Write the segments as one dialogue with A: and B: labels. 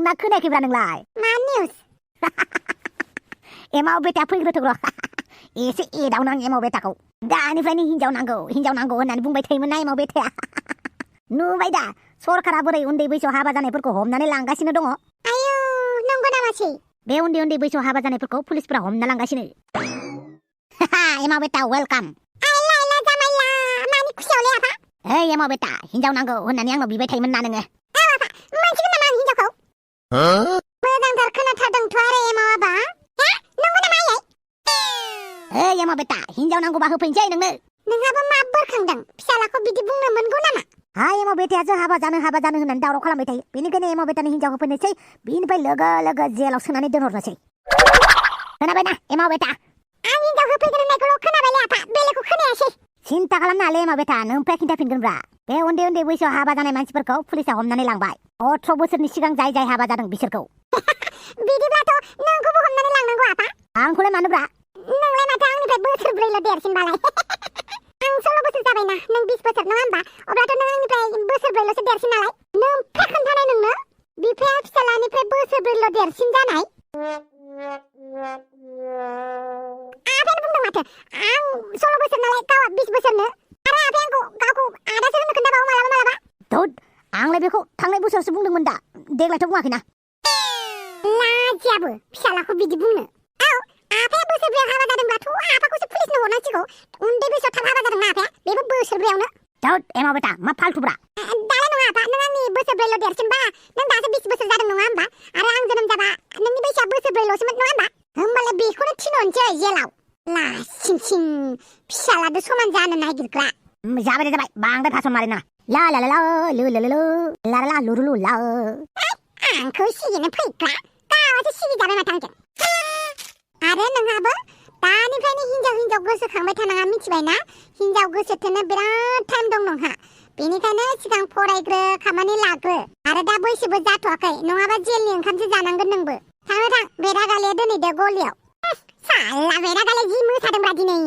A: खोनादोंना खोनायाखैब्रा नोंलाय
B: मा निउस
A: एमाव बेटा फैग्रोथों र' एसे एदावनो आं एमाव बेटाखौ दानिफ्रायनो हिनजाव नांगौ होननानै बुंबाय थायोमोन ना एमाव बेटाया नुबाय दा सरकारा बोरै उन्दै बैसोआव हाबा जानायफोरखौ हमनानै लांगासिनो दङ
B: आयौ नंगौ नामासै
A: बे उन्दै बैसोआव हाबा जानायफोरखौ पुलिसफोरा हमना लांगासिनो एमाव बेटा वेलकाम
B: आइला जामाइला मानि खुसियावलै आफा
A: ओइ एमाव बेटा हिनजाव नांगौ होननानै आंनाव बिबाय थायोमोन ना नोङो
B: औ आफा मोनसिगोन नामा आं हिनजावखौ मोजांथार खोनाथारदोंथ' आरो एमाव आबा नंगौ नामा आयै
A: ओइ एमाव बेटा हिनजाव नांगौबा होफैनोसै
B: नोंहाबो मा बोरखांदों फिसालाखौ बिदि बुंनो मोनगौ नामा
A: हाय एमाव बेटायासो हाबा जानो होननानै दावराव खालामबाय थायो बेनिखायनो एमाव बेटानि हिनजाव होफैनोसै बिनिफ्राय लोगो जेलाव सोनानै दोनहरनोसै खोनाबायना एमाव बेटा
B: आं हिनजाव होफैगोन होननायखौल' खोनाबायलै आफा बेलेगखौ खोनायासै
A: सिन्था खालामनाङालै एमाव बेटा नोंनिफ्राय खिन्थाफिनगोनब्रा बे उन्दै बैसोआव हाबा जानाय मानसिफोरखौ पुलिसा हमनानै लांबाय 18 बोसोरनि सिगां जाय हाबा जादों बिसोरखौ
B: बिदिब्लाथ' नोंखौबो हमनानै लांनांगौ आफा
A: आंखौलाय मानोब्रा
B: नोंलाय माथो आंनिफ्राय बोसोरब्रैल' देरसिनबालाय आं 16 बोसोर जाबायना नों 20 बोसोर नङा होमबा अब्लाथ' नों आंनिफ्राय बोसोरब्रैल'सो देरसिन नालाय नों फे खोन्थानाय नोंनो बिफाया फिसालानिफ्राय बोसोरब्रैल' देरसिन जानाय आफायानो बुंदों माथो आं 16 बोसोर नालाय गावआ 20 बोसोरनो आरो आफाया गावखौ आदासो होनो खोन्थाबावो मालाबा
A: धुद आंलाय बेखौ थांनाय बोसोरावसो बुंदोंमोन दा देग्लायथ' बुङाखैना
B: लाजियाबो फिसालाखौ बिदि बुंनो औ आफाया बोसोरब्रैयाव हाबा जादोंब्लाथ' आफाखौसो पुलिसनो हरनांसिगौ उन्दै बैसोआव थाब हाबा जादोंना आफाया बेबो बोसोरब्रैयावनो
A: धुद एमाव बेटा मा फालथुब्रा
B: दालाय नङा आफा नों आंनि बोसोरब्रैल' देरसिनबा नों दासो 20 बोसोर जादों नङा होमबा आरो आं जोनोम जाबा नोंनि बैसोआ बोसोरब्रैल'सोमोन नङा होमबा होमबालाय बेखौनो थिनहरनोसै जेलाव लासिं फिसालादो समान जानो नागिरग्रा
A: जाबाय बांद्राय भाषण मारिना ला ला ला ला लो लो लो लो ला ला लुरु लु ला
B: आंखौ सिगिनो फैग्रा गावासो सिगिजाबाय माथो आंजों आरो नोंहाबो दानिफ्रायनो हिनजाव गोसोखांबाय थानाङा मिथिबायना हिनजाव गोसोथोनो बिराद टाइम दं नोंहा बेनिखायनो सिगां फरायग्रो खामानि लाग्रो आरो दा बैसोबो जाथ'वाखै नङाबा जेलनि ओंखामसो जानांगोन नोंबो थां बेरागालिया दोनैदो गलियाव साला बेरागालिया जि मोसादोंब्रा दिनै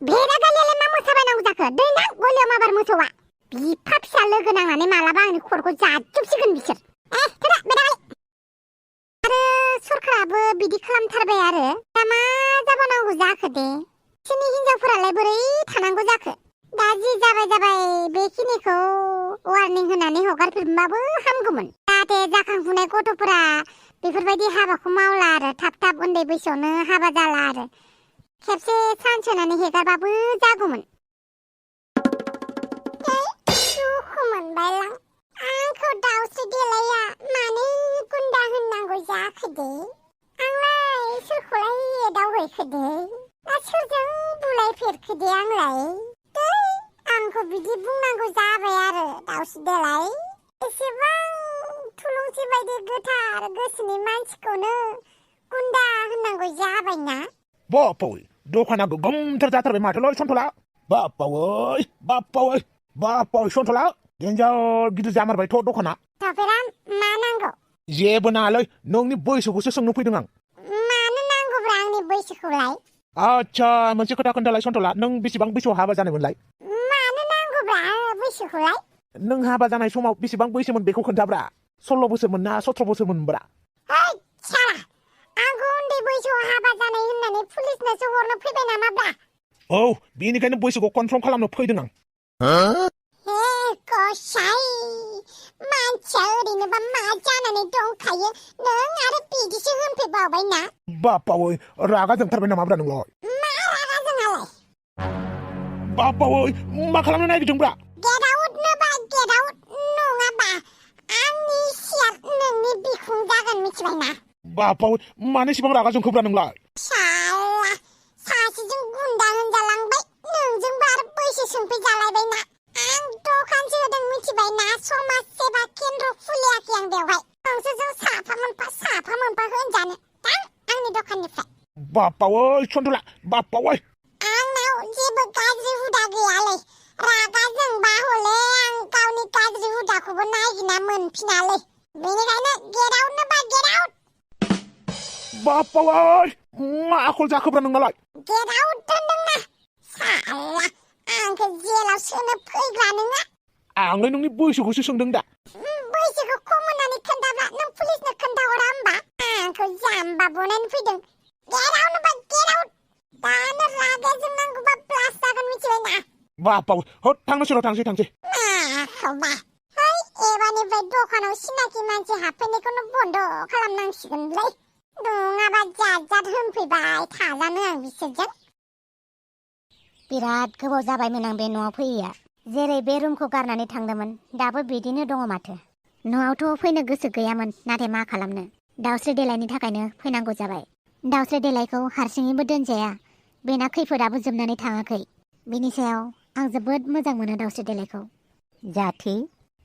B: बेरागालियालाय मा मोसाबायनांगौ जाखो दैना गलियाव माबार मोसौआ बिफा फिसा लोगो नांनानै मालाबा आंनि खर'खौ जाजोबसिगोन बिसोर थोदा बेरागालि आरो सरखाराबो बिदि खालामथारबाय आरो दा मा जाबावनांगौ जाखो दे बिसोरनि हिनजावफोरालाय बोरै थानांगौ जाखो दा जि जाबाय बेखिनिखौ वार्निं होनानै हगारफिनबाबो हामगौमोन जाहाथे जाखांफुनाय गथ'फोरा बेफोरबायदि हाबाखौ मावला आरो थाब उन्दै बैसोआवनो हाबा जाला आरो खेबसे चान्स होनानै हेगारबाबो जागौमोन दुखु मोनबायलां आंखौ दाउस्रि देलाया मानो गुन्दा होननांगौ जाखो दे आंलाय सोरखौलाय एदावहैखो दे ना सोरजों बुलायफेरखो दे आंलाय दै आंखौ बिदि बुंनांगौ जाबाय आरो दाउस्रि देलाय एसेबां थुलुंसि बायदि गोथार गोसोनि मानसिखौनो गुन्दा होननांगौ जाबायना
C: बापावै दखाना गोगोमथार जाथारबाय माथोलै सन्थला बापावै सन्थला देन्जार गिदिर जामारबायथ' दखाना
B: थाफेरा मा नांगौ
C: जेबो नाङालै नोंनि बैसोखौसो सोंनो फैदों आं
B: मानो नांगौब्रा आंनि बैसोखौलाय
C: आच्छा मोनसे खोथा खोन्थालाय सन्थला नों बेसेबां बैसोआव हाबा जानायमोनलाय
B: मानो नांगौब्रा बैसोखौलाय
C: नों हाबा जानाय समाव बेसेबां बैसोमोन बेखौ खोन्थाब्रा 16 बोसोरमोन ना 17 बोसोरमोनब्रा
B: हेय साला आंखौ उन्दै बैसोआव हाबा जानाय होननानै पुलिसनोसो हरनो फैबाय नामाब्रा
C: औ बेनिखायनो बैसोखौ कनफार्म खालामनो फैदों आं
B: हे गसाइ मानसिया ओरैनोबा मा जानानै दंखायो नों आरो बिदिसो होनफैबावबाय ना
C: बापावै रागा जोंथारबाय नामाब्रा नोंलाय
B: मा रागा जोंहालाय
C: बापावै मा खालामनो नागिरदोंब्रा
B: गेट आउट नङाबा आंनि सियार नोंनि बिखुं जागोन मिथिबायना
C: बापावै मानो इसेबां रागा जोंखोब्रा नोंलाय
B: साला सासेजों गुन्दा होनजालांबाय नोंजोंबो आरो बैसो सोंफैजालायबायना आं दखानसो होदों मिथिबायना समाज सेबा केन्द्र खुलियाखै आं बेवहाय नोंसोरजों साफा मोनफा होनजानो थां आंनि दखाननिफ्राय
C: बापावै सन्थला बापावै
B: आंनाव जेबो गाज्रि हुदा गैयालै रागा जोंबा हले आं गावनि गाज्रि हुदाखौबो नागिरना मोनफिनालै बेनिखायनो गेट आउट
C: बापावै मा आखल जाखोब्रा नोंनालाय
B: गेट आउट होनदोंना साला आंखौ जेलाव सोनो फैग्रा नोङा
C: आंलाय नोंनि बैसोखौसो सोंदों दा
B: बैसोखौ खम होननानै खोन्थाब्ला नों पुलिसनो खोन्थाहरा होमबा आंखौ जाम्बा बनायनो फैदों गेट आउट होनबा गेट आउट दानो रागा जोंनांगौबा प्लास जागोन मिथिबाय ना
C: बापाव हट थांनोसै थांसै
B: माखौबा है एबारनिफ्राय दखानाव सिनाखि मानसि हाबफैनायखौनो बन्द खालामनांसिगोनलै नङाबा जात होनफैबाय थाजानो आं बिसोरजों
A: बिराद गोबाव जाबायमोन आं बे न'आव फैयैया जेरै बे रुमखौ गारनानै थांदोंमोन दाबो बिदिनो दङ माथो न'आवथ' फैनो गोसो गैयामोन नाथाय मा खालामनो दाउस्रि देलायनि थाखायनो फैनांगौ जाबाय दाउस्रि देलायखौ हारसिङैबो दोनजाया बेना खैफोदाबो जोबनानै थाङाखै बिनि सायाव आं जोबोद मोजां मोनो दाउस्रि देलायखौ जाथि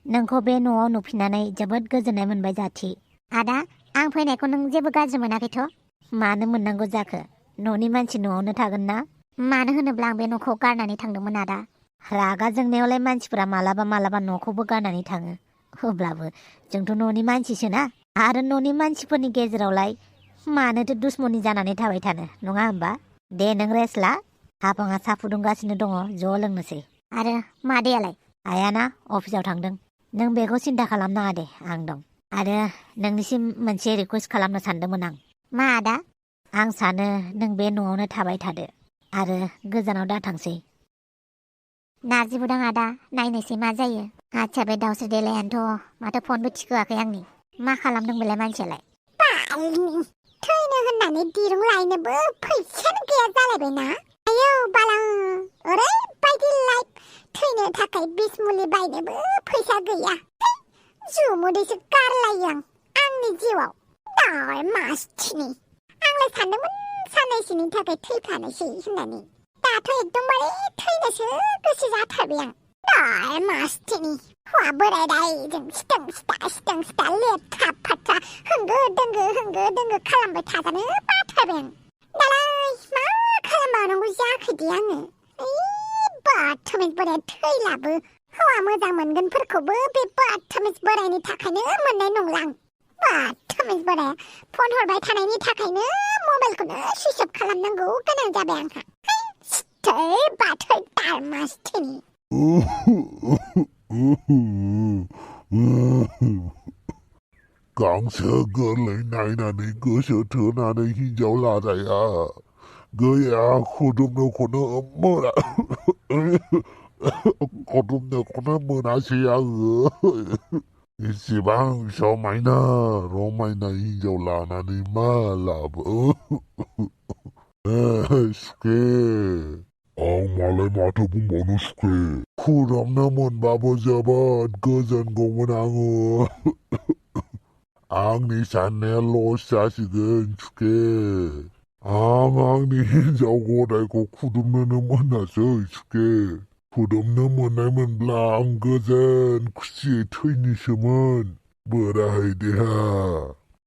A: नोंखौ बे न'आव नुफिननानै जोबोद गोजोननाय मोनबाय जाथि आदा आं फैनायखौ नों जेबो गाज्रि मोनाखैथ' मानो मोननांगौ जाखो न'नि मानसि न'आवनो थागोन ना मानो होनोब्ला आं बे न'खौ गारनानै थांदोंमोन आदा रागा जोंनायावलाय मानसिफोरा मालाबा न'खौबो गारनानै थाङो अब्लाबो जोंथ' न'नि मानसिसोना आरो न'नि मानसिफोरनि गेजेरावलाय मानोथो दुश्मनि जानानै थाबाय थानो नङा होमबा दे नों रेस्ट ला हाफाङा साहा फुदुंगासिनो दङ ज' लोंनोसै आरो मादैयालाय आयाना अफिसाव थांदों नों बेखौ सिन्था खालामनाङा दे आं दं आरो नोंनिसिम मोनसे रिकुवेस्ट खालामनो सानदोंमोन आं मा आदा आं सानो नों बे न'आवनो थाबाय थादो आरो गोजानाव दाथांसै नारजि बुदां आदा नायनोसै मा जायो आच्छा बे दाउस्रि देलायानोथ' माथो फनबो थिखोआखै आंनि मा खालामदों बेलाय मानसियालाय
B: बालनि थैनो होननानै दिरुं लायनोबो फैसायानो गैया जालायबायना आयौ बाला ओरैबायदि लाइफ थैनो थाखाय बिस मुलि बायनोबो फैसा गैया जुमुदैसो गारलायो आं आंनि जिउआव दाय मासथिनि आंलाय सानदोंमोन साननैसोनि थाखाय थैफानोसै होननानै दाथ' एकदमबारे थैनोसो गोसो जाथारबाय आं दाय मासथिनि हौवा बोराय रायजों सिथों सिथा लेथ्रा फाथ्रा होंगो दोंगो खालामबाय थाजानो बाथारबाय आं दालाय मा खालामबावनांगौ जाखोदे आङो बाथमिज बोराया थैलाबो हौवा मोजां मोनगोनफोरखौबो बे बाथमिज बोरायनि थाखायनो मोननाय नंला आं बाथमिज बोराया फन हरबाय थानायनि थाखायनो मबाइलखौनो सुइच अफ खालामनांगौ गोनां जाबाय आंहा सिथै बाथै दारमासथिनि
D: गांसो गोरलै नायनानै गोसो थोनानै हिनजाव लाजाया गैया खुदुमनोखौनो मोनासै आङो इसेबां समायना रमायना हिनजाव लानानै मा लाब सुखे आं मालाय माथो बुंबावनो सुखे खुदुमनो मोनबाबो जोबोद गोजोनगौमोन आङो आंनि साननाया लस जासिगोन सुखे आं आंनि हिनजाव गदायखौ खुदुमनोनो मोनासै सुखे खुदुमनो मोननायमोनब्ला आं गोजोन खुसियै थैनिसोमोन बोराय देहा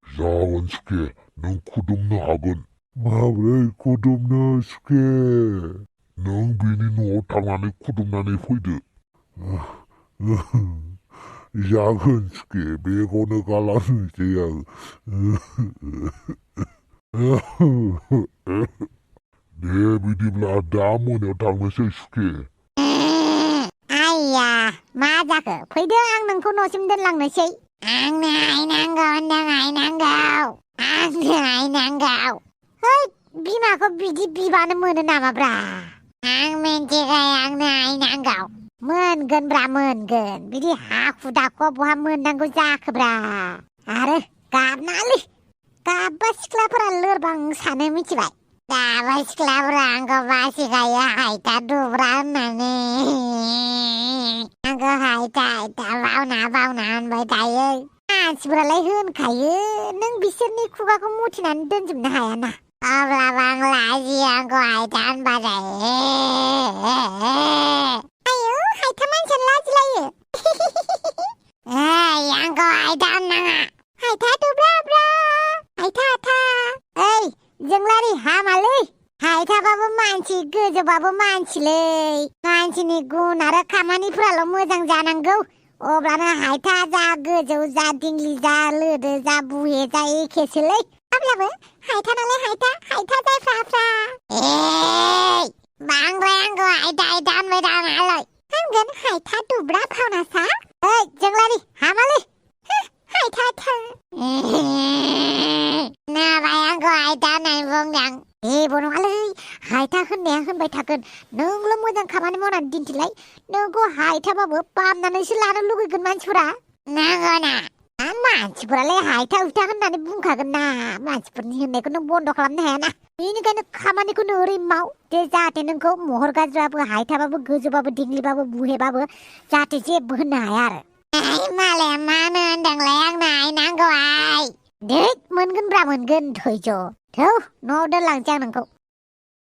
D: जागोन सुखे नों खुदुमनो हागोन माब्रै खुदुमनो सुखे नों बिनि न'आव थांनानै खुदुमनानै फैदो जागोन सुखे बेखौनो खालामनोसै आं दे बिदिब्ला दा मोनायाव थांनोसै सुखे
A: आइया मा जाखो फैदो आं नोंखौ न'सिम दोनलांनोसै
B: आंनो आइनांगौ होनदों आइनांगौ
A: है बिमाखौ बिदि बिबानो मोनो नामाब्रा
B: आं मिन्थिखायो आंनो आइनांगौ
A: मोनगोनब्रा मोनगोन बिदि हाखु दाखुआव बहा मोननांगौ जाखोब्रा आरो गाबनाङालै गाबबा सिख्लाफोरा लोरबां सानो मिथिबाय
B: दाबो सिख्लाफोरा आंखौ बासिखायो हायथा दुब्रा होननानै आंखौ हायथा बावना होनबाय थायो
A: मानसिफोरालाय होनखायो नों बिसोरनि खुगाखौ मुथिनानै दोनजोबनो हायाना
B: अब्लाबो आं लाजियो आंखौ हायथा होनबाथाय आयौ हायथा मानसियानो लाजिलायो आंखौ हायथा होननाङा हायथा दुब्राब्रा हायथा
A: ओइ जोंलारि हामालै हायथाबाबो मानसि गोजौबाबो मानसिलै मानसिनि गुन आरो खामानिफोराल' मोजां जानांगौ अब्लानो हायथा जा गोजौ जा दिंग्लि जा लोदो जा बुहे जा एखेसोलै
B: अब्लाबो हायथा नालाय हायथा जायफ्राफ्रा बांद्राय आंखौ हायथा होनबाय थानाङालै आं होनगोन हायथा दुब्रा फावनासा ओइ जोंलारि हामालै हायथा थों नाबाय आंखौ हायथा होननानै बुंदों जेबो नङालै हायथा होननाया होनबाय थागोन नोंल' मोजां खामानि मावनानै दिन्थिलाय नोंखौ हायथाबाबो बामनानैसो लानो लुगैगोन मानसिफोरा नांगौना मानसिफोरालाय हायथा हुथा होननानै बुंखागोन ना मानसिफोरनि होननायखौ नों बन्द' खालामनो हायाना बेनिखायनो खामानिखौनो ओरै माव दे जाहाथे नोंखौ महर गाज्रिबाबो हायथाबाबो गोजौबाबो दिग्लिबाबो बुहेबाबो जाहाथे जेबो होननो हाया आरो मालाया मानो होनदोंलाय आंनो नांगौ आइ दे मोनगोनब्रा मोनगोन धैज' थौ न'आव दोनलांसै आं नोंखौ